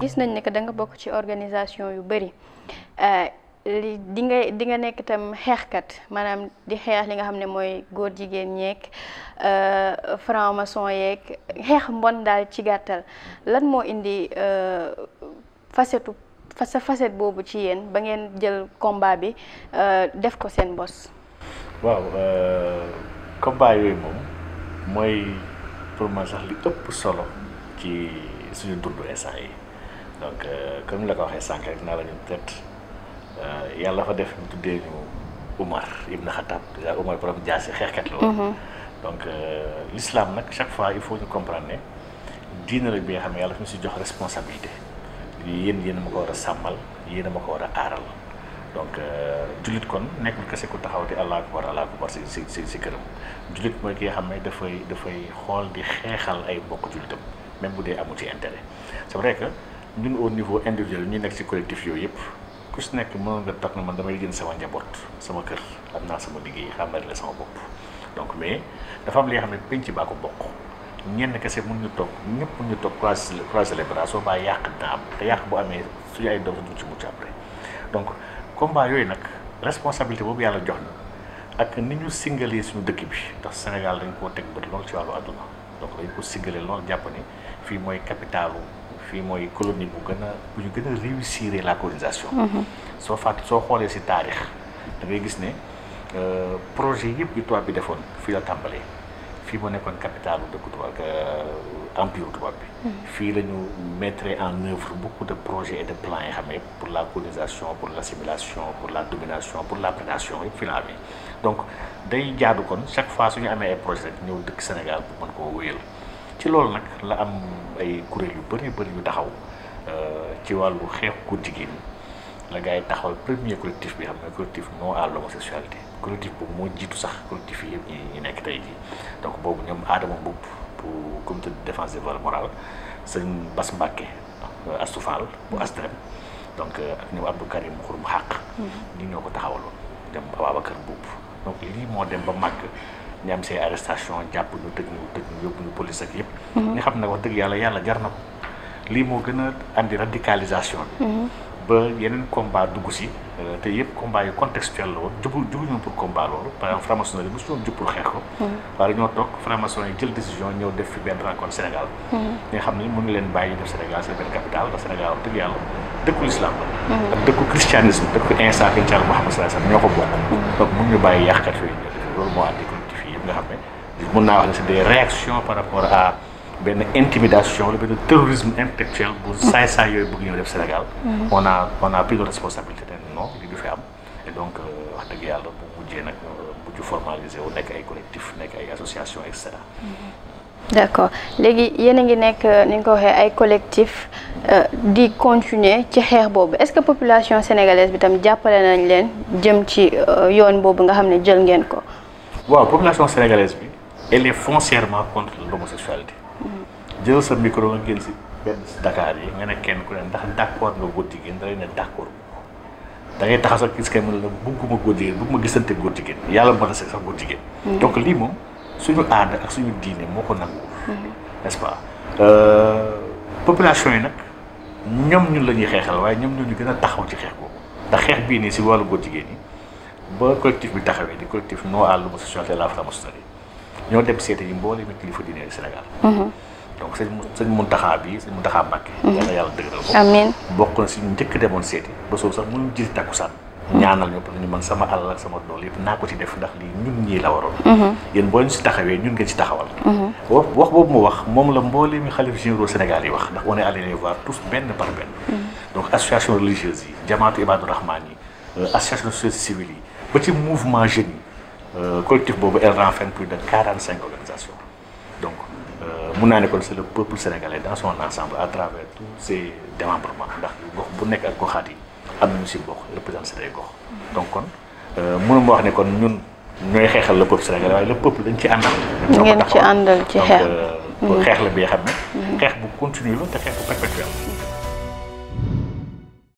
gis nañ ne que da nga bokk ci organisation yu bëri di nga nekk itam xeexkat maanaam di xeex li nga xam ne mooy góor jigéen ñeek franc-maçon yeeg xeex mbon daal ci gàttal lan moo indi facette boobu ci yéen ba ngeen jël combat bi def ko seen bos. waaw combat yooyu moom mooy pour man sax li ëpp solo ci suñu dundu instant yi donc comme la ko waxee sànq rek naa la ñu peut-être yàlla fa def ñu tuddee ñu Umar ibn Khattab déjà Umar borom jaasi xeexkat la woon. donc l'islam nag chaque fois il faut ñu comprendre ne diine la bi nga xam ne yàlla fi ñu si jox responsabilité yéen a ma ko war a sàmmal yéen a ma ko war a aaral donc jullit kon nekkul kese ku taxaw di Allahu akbar si këram jullit mooy ki nga xam ne dafay xool di xeexal ay mbokk jullitam même bu dee amu ci intérêt c'est vrai que ñun au niveau individuel ñu nekk ci collectif yooyu yëpp ku si nekk mënoon nga toog na man damay génn sama njaboot sama kër am naa sama liggéey xamal la sama bopp donc mais dafa am li nga xam ne penc baa ko bokk ñenn kese mën ñu toog ñëpp mën ñu toog croiser les bras soo baa yàq dina am te yàq bu amee suñu ay doom duñ ci mucc après donc combat yooyu nag responsabilité boobu yàlla jox na ak ni ñu singalee suñu dëkk bi ndax Sénégal dañ koo teg bët lool ci wàllu àdduna donc dañ ko singalee lool jàpp ni fii mooy capitalu fii mooy colonie bu ñu gën a réussir la colonisation. soo xoolee si taarix da ngay gis ne projet yëpp yu tubaab bi defoon fii la tàmbalee fii moo nekkoon capitalu dëkku tubaab empire tubaab bi. fii la ñu mettre en œuvre beaucoup de projets et de plans yi xam ne pour la colonisation pour l'assimilation pour la domination pour la prédation yëpp fii la amee donc day jaadu kon chaque fois suñu amee ay projet rek ñëw dëkk Sénégal pour mën koo wéyal ci loolu nag la am ay kuréel yu bëri yu taxaw ci wàllu xeex góor jigéen la gars yi taxawal premier collectif bi xam ne collectif non à l'homosexualité collectif boobu moo jiitu sax collectif yi yëpp ñi nekk tey jii donc boobu ñoom Adama Mboup pour comité de défense des valeurs morales sëñ Bass Mbacké Astou Fall bu ASDREM donc ak ñoom Abdou Karim Xurum Xaq ñi ñoo ko taxawaloon dem Ababacar Mboup donc lii moo dem ba màgg ñu am see arrestation jàpp ñu tëj ñu yóbbu ñu police ak yëpp ñu xam ne wax dëgg yàlla jar na ko lii moo gën a andi radicalisation bi ba yeneen combat dugg si te yëpp combat yu contextuel la woon juguñu pour combat loolu par exemple franc-maçonnerie mosu ñoon jub pour xeex ko waaye ñoo toog franc-maçon yi jël décision ñëw def fi benn rencontre Sénégal nga xam ne mënu leen bàyyi def Sénégal c'est benn capitale ndax Sénégal wax dëgg yàlla dëkku l'islam la ak dëkku christianisme dëkku Isa fi Yàlla Muhammad sallallahu alayhi wasallam ñoo ko bokk donc mun ñu bàyyi yàqkat yooyu loolu moo andi collectif yi yëpp nga xam ne mun naa wax ne c'est des réactions par rapport à benn intimidation le benn terrorisme intellectuel bu saay yooyu bëgg ñëw def Sénégal on a pris de responsabilité te non li du fi am et donc wax dëgg yàlla bu mujjee nag mujj formalisé wu nekk ay collectif nekk ay association et cetera. d'accord léegi yéen a ngi nekk ni nga ko waxee ay collectif di continuer ci xeex boobu est-ce que population sénégalaise bi tam jàppale nañ leen jëm ci yoon boobu nga xam ne jël ngeen ko. waaw population sénégalaise bi elle est foncièrement contre l'homosexualité. jël sa micro nga génn si benn Dakar yi nga ne kenn ku ne ndax d'accord nga góor jigéen da ngay ne d'accord da ngay taxaw sax gis kay mën la bugguma góor jigéen bugguma gisante góor jigéen yàlla mën a sax góor jigéen. donc lii moom suñu aada ak suñu diine moo ko nangu. n'est-ce pas population yi nag ñoom ñun la ñuy xeexal waaye ñoom ñoo ñu gën a taxaw ci xeex boobu ndax xeex bii nii si wàllu góor jigéen yi ba collectif bi taxawee di collectif non à l'homosexualité et la franc-maçonnerie ñoo dem seete yi mboolem kilifa diine Sénégal. donc sëñ Mountakha Mbacké yàlla dëgëral ko amiin bokk na si ñu njëkk demoon seeti ba soo sax mënuñ jëli takkusaan ñaanal ñu parce que ñu man sama àll ak sama doole yëpp naa ko ci def ndax lii ñun ñii la waroon yéen boo ñu si taxawee ñun ngeen si taxawal wax boobu mu wax moom la mboolee mi xalif généraux Sénégal yi wax ndax on est allé les voir tous benn par benn donc association religieuse yi jamaatu Ibadou Rahman yi association société civile yi ba ci mouvement jeunes yi collectif boobu elle renferme plus de 45 organisations donc mun naa ne kon c'est le peuple sénégalais dans son ensemble à travers tous ces démembrements ndax gox bu nekk ak goxaat yi am nañu si gox représenté ay gox donc kon mënuma wax ne kon ñun ñooy xeexal le peuple sénégalais waaye le peuple dañ ci àndal. ngeen ci àndal ci xeex donc xeex la bi nga xam ne. xeex bu continue la te xeex bu perpétuel